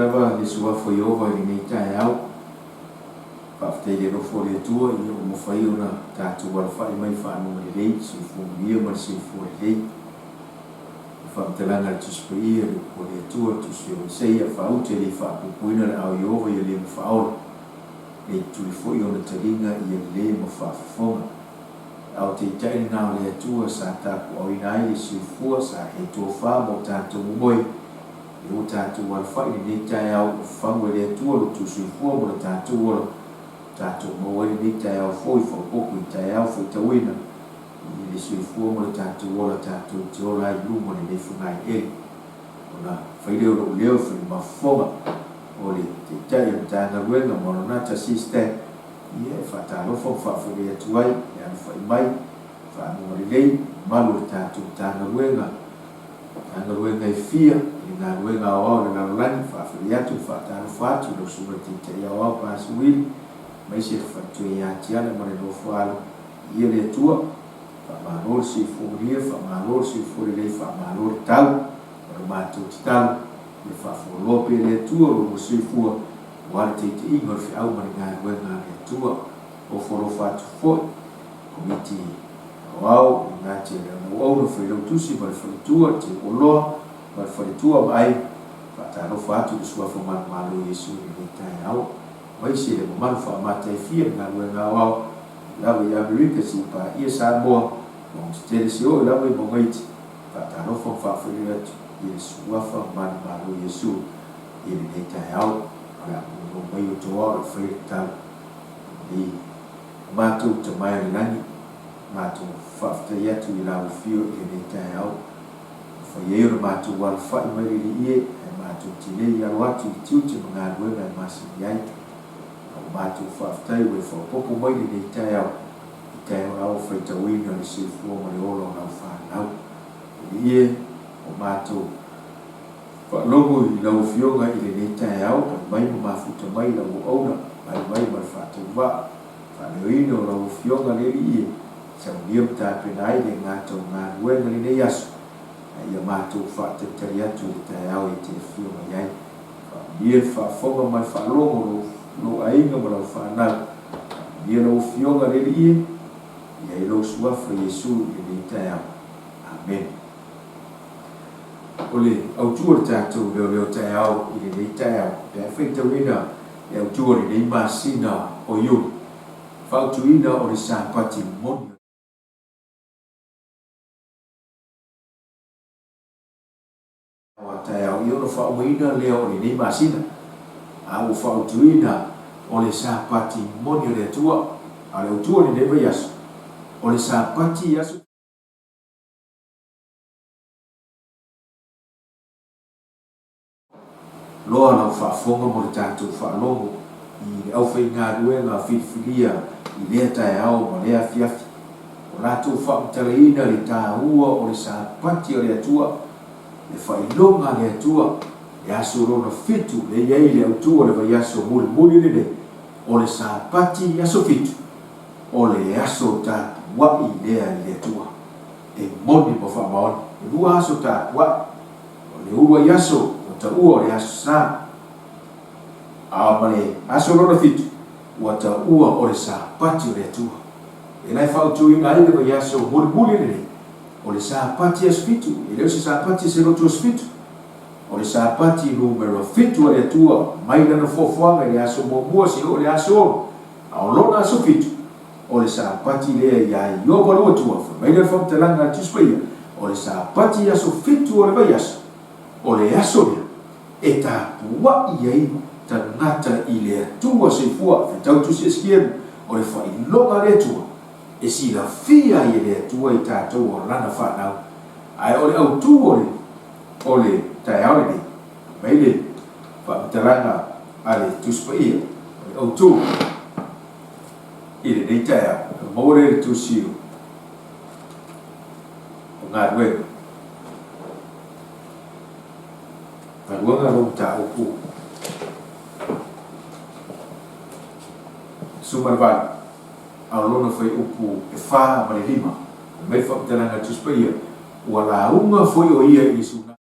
lava le Suafa o Ieova i lenei taeao. Faafetai i le alofa o le Atua ina ua mafai ona tatou alafai mai i faanoga lelei, le soifua manuia ma le soifua lelei. O le faamatalaga a le Tusi Paia, le Upu a le Atua, le Tusi o Isaia, Faaute e le i faapuapuaina le ao Ieova ia le ma faaola, le i tuli foi ona taliga ia le ma faafofoga. Le ao taitai lena o le Atua sa tapuaaoina ai le soifua sa he tofa mo tatou momoe, Lea ua tatou alafai i lenei taeao ua fafagu e le Atua lo outou soifua ma lo tatou ola, ua tatou maua ai lenei taeao fou i faaopoopo i taeao faitauina i le soifua ma lo tatou ola tatou te ola ai i luma o lenei fogaeleele. Ona fai lea o lou leo e fai ma fofoga o le Taitai o le Matagaluega Maranatha Sister, ia e faatalofa ma faafofoga atu ai le alafai mai, faanoga lelei, mamalu o le tatou Matagaluega. Matagaluega e fia i le galuega aoao i le lalolagi, faafetai atu ma faatalofa atu i lau Susuga i le Taitai Aoao Pasi Willie, aemaise le faletua ia Tiana ma le nofo alo ia le Atua. Faamalo le soifua manuia, faamalo le soifua lelei, faamalo le tau. O le matou tatalo, ia faafualoa pea le Atua lo lua soifua aua le taitaiga o le feau ma le galuega a le Atua. Ofo alofa atu foi Komiti Aoao i Ngāti Areanauauna, Failautusi ma le Faletua, Teuoloa ma le Faletua ma Aiga. Faatalofa atu i le Suafa Manumalo o Iesu i lenei taeao, aemaise le mamalu faamata e fia i le galuega aoao i lava i Amerika seia paia Samoa, mauga tetele se oo i lava i mauga iti. Faatalofa ma faafeiloai atu i le Suafa Manumalo o Iesu i lenei taeao. O le a punonou mai outou ao e fai le tatalo i lenei Matou Tama i le Lagi, matou faafetai atu i lau Afio i lenei taeao. Ua fai ai ona matou alafai mai le Alii e, ae matou te le i alo atu i tiute ma galuega e masani ai. A ua matou faafetai ua e faaopoopo mai lenei taeao i taeao faitauina le soifua ma le ola o lau fanau. Alii e, ua matou faalogo i lau Afioga i lenei taeao, pai mai ma mafuta mai lau auauna, mai mai ma le faatauvaa. Faaleoina o lau Afioga le Alii e saunia ma tapena ai le gata o galuega lenei aso, a ia matou faatalitali atu i le taeao e te afio mai ai. Faamanuia le faafofoga ma le faalogo o lou aiga ma lau fanau. Faamanuia lau Afioga le Alii e i ai lou Suafa Iesu i lenei taeao. Amene. O le autu o le tatou leoleo taeao i lenei taeao, pe a faitauina le autu o lenei masina o Iuni, fautuina o le Sapati moni o a taeao i ona faaumaina lea o lenei masina, a ua fautuina o le Sapati moni o le Atua, a o le autu o lenei vaiaso, o le Sapati aso. Loa lau faafofoga mo le tatou faalogo i le aufaigaluega filifilia i lea taeao ma lea afiafi, o latou faamatalaina le taua o le Sapati a le Atua, le faailoga a le Atua, le aso lona fitu lea i ai le autu o le vaiaso mulimuli lenei, o le Sapati aso fitu, o le aso tapuai lea i le Atua. E moni ma faamaoni, e lua aso tapuai. O le uluai aso ua taua o le Aso Sa, a ma le aso lona fitu ua taua o le Sapati o le Atua. Lea la e fautuaina ai le vaiaso mulimuli lenei, o le Sapati aso fitu, e le o se Sapati se lotu aso fitu. O le Sapati numera fitu a le Atua mai lana foafoaga i le aso muamua seia oo i le aso ono, a o lona aso fitu, O le Sapati lea ia Ioba lou Atua, fai mai lea le faamatalaga a le Tusi Paia, o le Sapati aso fitu o le vaiaso, o le aso lea e tapuai ai tagata i le Atua soifua. Faitau Tusi Esikielu, o le faailoga a le Atua e silafia ai e le Atua i tatou o Lana fanau. Ae o le autu o le o le taeao lenei, fai mai le faamatalaga a le Tusi Paia, o le autu. I lenei taeao, e maua lea i le Tusi o Galuega. Galuega lou mataupu 18, a o lona fuaiupu e 4 ma le 5. Fai mai le faamatalaga a le Tusi Paia, Ua lauga foi o ia i le sunaga.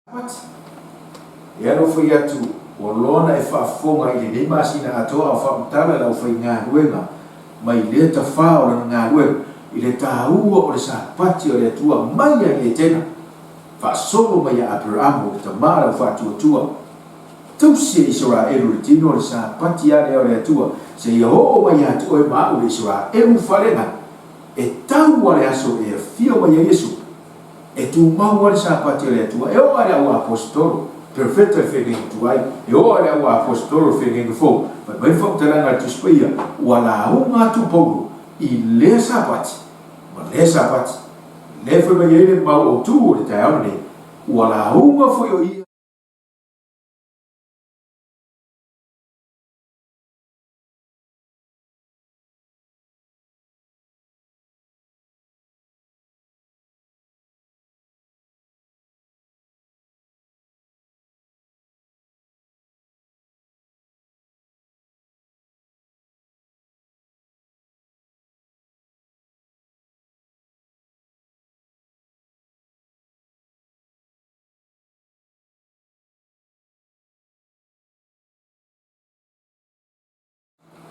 Sapati. E alofai atu, ua loa ona e faafofoga i lenei masina atoa a o faamatala i le aufaigaluega mai lea tafā o lana galuega i le taua o le Sapati o le Atua mai lava i Etena, faasolo mai ia Aperamo, le tama a le aufaatuatua, tausi e Isaraelu le tino o le Sapati a lea o le Atua, seia oo mai ia te oe ma au le Isaraelu faaleagaga, e tau a le aso e afio mai ai Iesu. E tumau ai le Sapati o le Atua, e oo lava i le auaposetolo, perfeta le feagaiga tuai, e oo lava i le auaposetolo le feagaiga fou. Fai mai le faamatalaga a le Tusi Paia, Ua lauga atu Paulo i lea Sapati ma lea Sapati. Lea fai mai ai le mau autu o le taeao lenei, ua lauga foi o ia.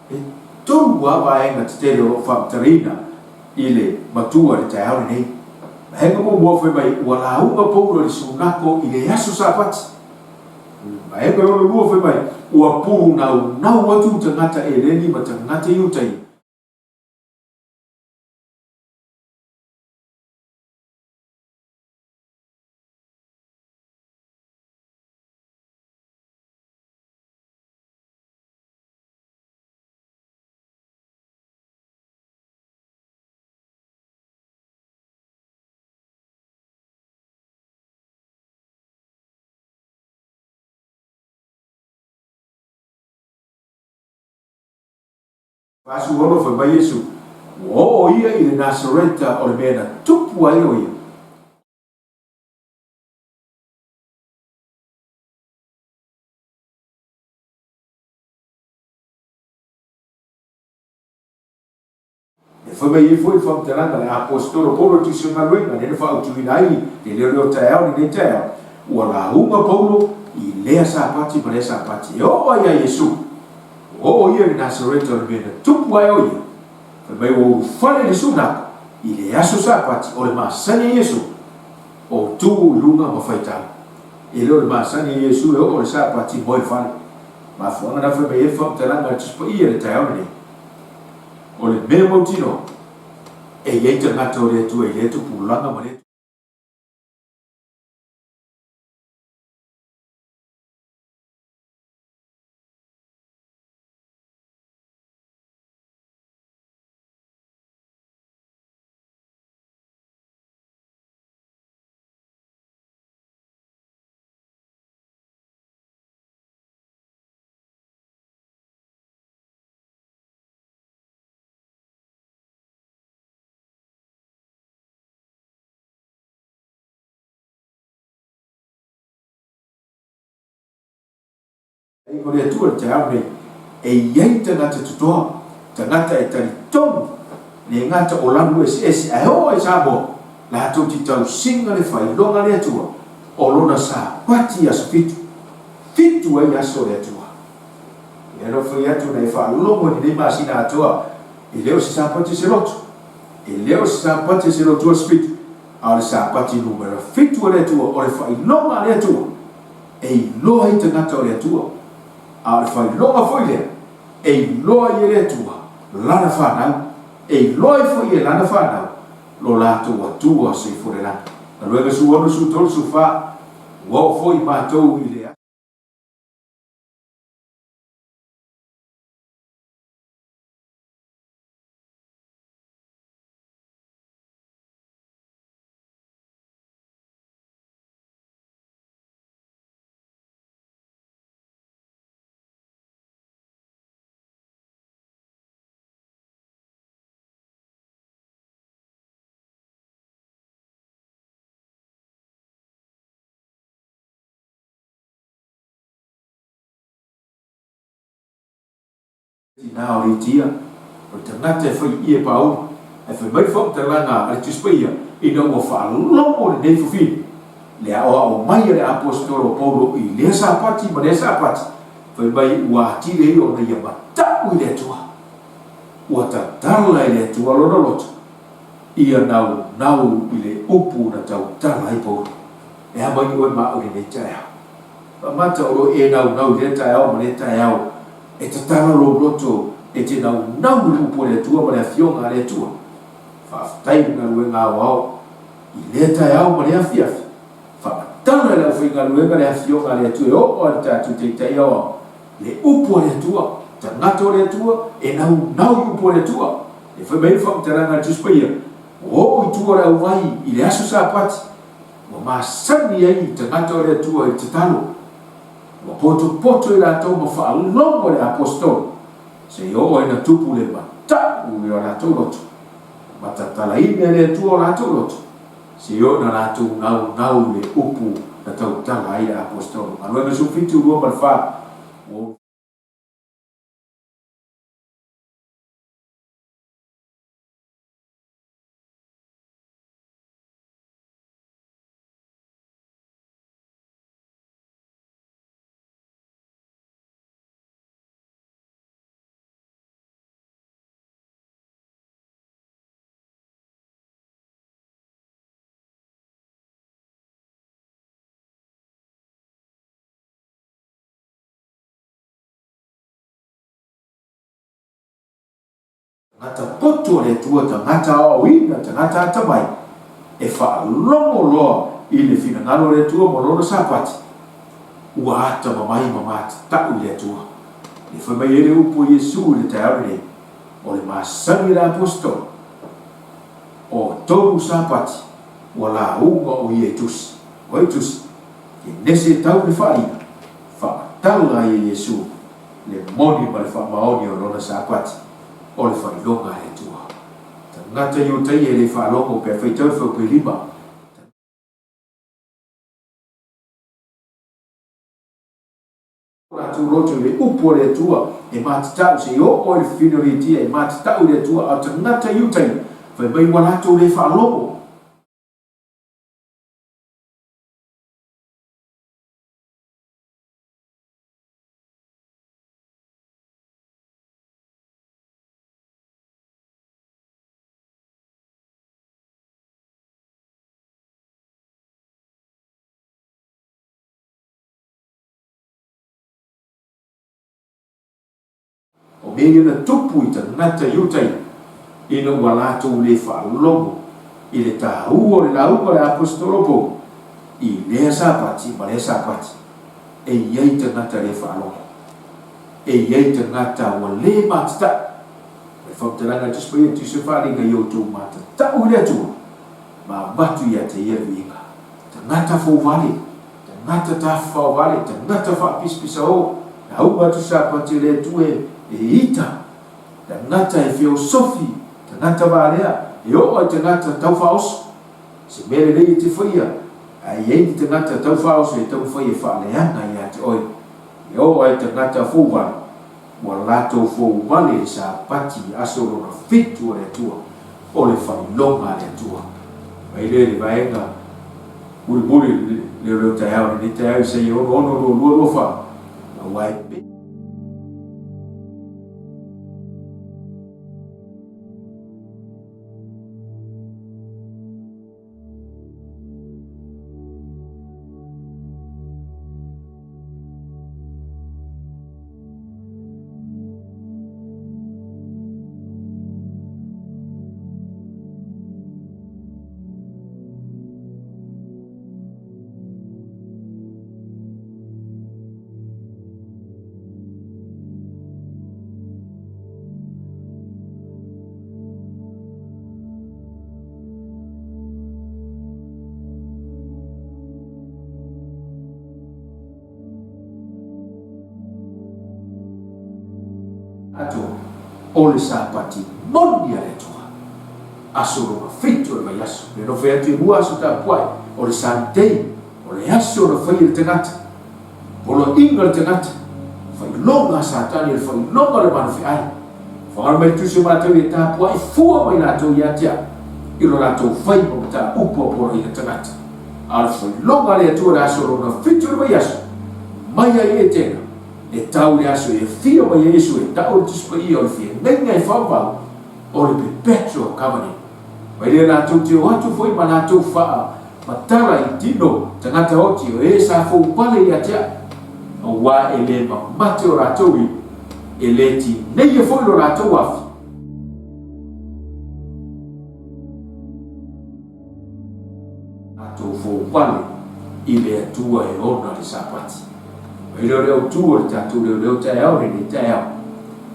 E tolu lava vaega tetele o lo o faamatalaina i le matua i le taeao lenei. Vaega muamua fai mai ua lauga Paulo i le sunako i le aso Sapati. Vaega lona lua fai mai ua punaunau atu tagata Eleni ma tagata Iutaia. 46 fai mai Iesu, Ua oo ia i le Nasareta o le mea na tupu ai o ia. E fai mai ai foi le faamatalaga a le Aposetolo Paulo i Tusi o Galuega, lea na faaautuina ai le leoleo taeao i lenei taeao, ua lauga Paulo i lea Sapati ma lea Sapati, e oo ai ia Iesu, ua oo ia i le Nasareta o le mea na tupu ae o ia, fai mai ua ulufale i le sunako i le aso Sapati o le masani a Iesu, o tu i luga ma faitau. E le o le masani a Iesu e oo i le Sapati moe i le fale. Mafuaaga na fai mai ai le faamatalaga a le Tusi Paia i le taeao lenei. O le mea mautinoa, e i ai tagata o le Atua i lea tupulaga ma lea. Ai o le Atua i le taeao lenei, e i ai tagata totoa, tagata e talitonu, le gata o lanu eseese, ae oo i Samoa, latou te tausiga le faailoga a le Atua o lona Sapati i aso fitu, fitu ai aso o le Atua. Lea na ou fai atu na e faalogo i lenei masina atoa, e le o se Sapati o se lotu, e le o se Sapati o se lotu aso fitu, a o le Sapati numera fitu a le Atua, o le faailoga a le Atua e iloa ai tagata o le Atua, a o le faailoga foi lea e iloa ai e le Atua lana fanau, e iloa ai foi e lana fanau lo latou Atua soifua le lagi. Galuega 16, 13, 14, Ua oo foi matou i le. Tinā o Ritia, o le tagata e fai i e Paulo, ae fai mai le faamatalaga a le Tusi Paia, ina ua faalogo lenei fafine. Le aoao mai a le Aposetolo o Paulo i lea Sapati ma lea Sapati, fai mai ua atili ai ona ia mata'u i le Atua. Ua tatala e le Atua lona loto, ia naunau i le upu na tautala ai Paulo. E a mai oe ma au i lenei taeao? Faamata o lo e naunau i lea taeao ma lea taeao, e tatala lou loto e te naunau i le upu a le Atua ma le Afioga a le Atua. Faafetai i le galuega aoao i lea taeao ma lea afiafi. Faamatala e le aufaigaluega le Afioga a le Atua e oo lava i le tatou Taitai Aoao le upu a le Atua, tagata o le Atua e naunau i upu a le Atua. E fai mai le faamatalaga a le Tusi Paia, Ua oo i tua o le auvai i le aso Sapati, ua masani ai tagata o le Atua i le tatalo. Ua potopoto i latou ma faalogo le Aposetolo, se i oo ai na tupu le mata'u i o latou loto, ma tatalaina e le Atua o latou loto, se i oo ina latou naunau i le upu na tautala ai le Aposetolo. Galuega 17, 2 ma le 4. Ua. Tagata poto a le Atua, tagata aoaoina, tagata atamai, e faalogo loa i le finagalo o le Atua ma lona Sapati, ua atamamai ma matatau i le Atua. E fai mai ai le upu a Iesu i le taeao lenei, O le masani a le Aposetolo, o tolu Sapati ua lauga o ia i tusi. O ai tusi? Kenese e tau le faalina, faamatala ai e Iesu le moni ma le faamaoni o lona Sapati, o le failoga a le Atua. Tagata Iutaia e le faalogo pe a faitau le faupuelima. Latou loto i le upu a le Atua e matatau se i oo ai le fafine o Litia e matatau i le Atua, a o tagata Iutaia, fai mai ua latou le faalogo. O mea ia na tupu i tagata Iutaia ina ua latou le faalogo i le taua o le lauga a le Aposetolo Paulo i lea Sapati ma lea Sapati. E i ai tagata le faalogo. E i ai tagata ua le matatau. O le faamatalaga a le Tusi Paia, Tusi o Faaaliga i outou matatau i le Atua, ma avatu ia te ia le viiga. Tagata fouvale, tagata tafafao vale, tagata faapisapisao, lauga atu Sapati o le Atua e ita, tagata e feosofi, tagata valea, e oo i tagata taufaaoso. Se mea lelei e te faia, ae i ai ni tagata taufaaoso e taumafai e faaleaga ia te oe. E oo ai tagata fouvale, Ua latou fouvale i le Sapati i aso lona fitu a le Atua, o le failoga a le Atua. Mai lea i le vaega mulimuli o le leoleo taeao i lenei taeao, Isaia 66, 22, 24, aua e. Atua, o le Sapati moni a le Atua. Aso lona fitu o le vaiaso. Le nofo atu e lua aso tapuai, o le Sunday, o le aso na faia e le tagata. Poloaiga le tagata, failoga a Satani, le failoga o le malofeai. Whangaro mai le tusi o matou e tapuai fua mai latou ia te au, i lo latou fai ma mataupu a poloaiga tagata. A o le failoga a le Atua i le aso lona fitu o le vaiaso, mai ai i Etena, e tau i le aso e afio mai ai Iesu e tau le Tusi Paia o le feagaiga e faavavau, o le perpetual covenant. Mai lea latou te o atu foi ma latou faa matala i tino tagata oti o e sa foupale ia te au, auā e le mamate o latou iu, e le tineia foi lo latou afi. Latou foupale i le Atua e ona le Sapati. Mai lea o le autū o le tatou leoleo taeao i lenei taeao,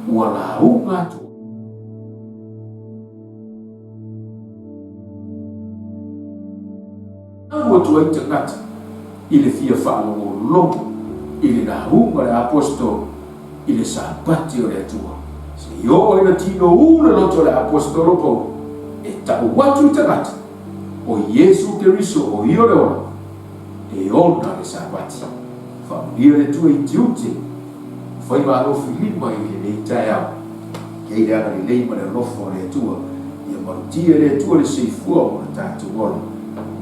ua lauga atu. Alu atu ai tagata i le fia faalogologo i le lauga a le Aposetolo i le Sapati o le Atua, seia oo ina tinou le loto o le Aposetolo Paulo e tau atu i tagata, o Iesu Keriso o ia o le ola, e ona le Sapati. Faamanuia le Atua i tiute o faiva alofi lima i lenei taeao. Ia i le agalelei ma le alofa o le Atua, ia malutia e le Atua le soifua ma lo tatou ola.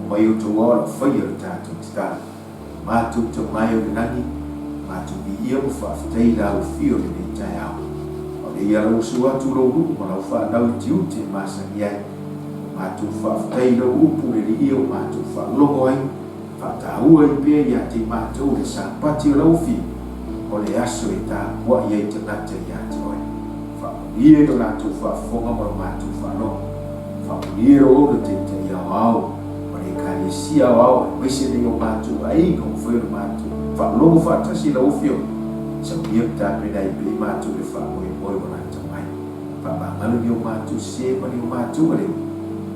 Omai outou ao lau faia lo tatou tatalo. Matou Tama e o le lagi, matou viia ma faafetai i lau afio i lenei taeao. A o lea ia lauusu atu lou nuu ma lau fanau i tiute e masani ai. Matou faafetai i lau upu le liia ua matou faalogo ai, faataua ai pea ia te matou le Sapati o lau afio, o le aso e tapuai ai tagata ia te oe. Faamanuia i lo latou faafofoga ma lo matou faalogo. Faamanuia i lou auna taitai aoao ma le Ekalesia aoao aemaise nei o matou aiga ua mafai ona matou faalogo faatasi i lau Afioga. Saunia ma tapena ai pea i matou le faamoemoe ua lata mai. Faamagalo ni o matou sē ma ni o matou aleu,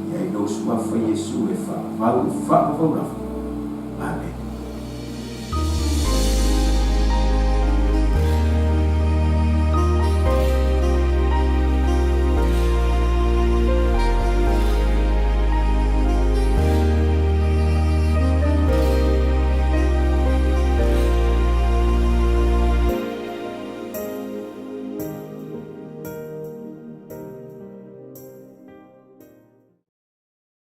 i ai lou Suafa Iesu e faavavau e faavavau lava. Amene.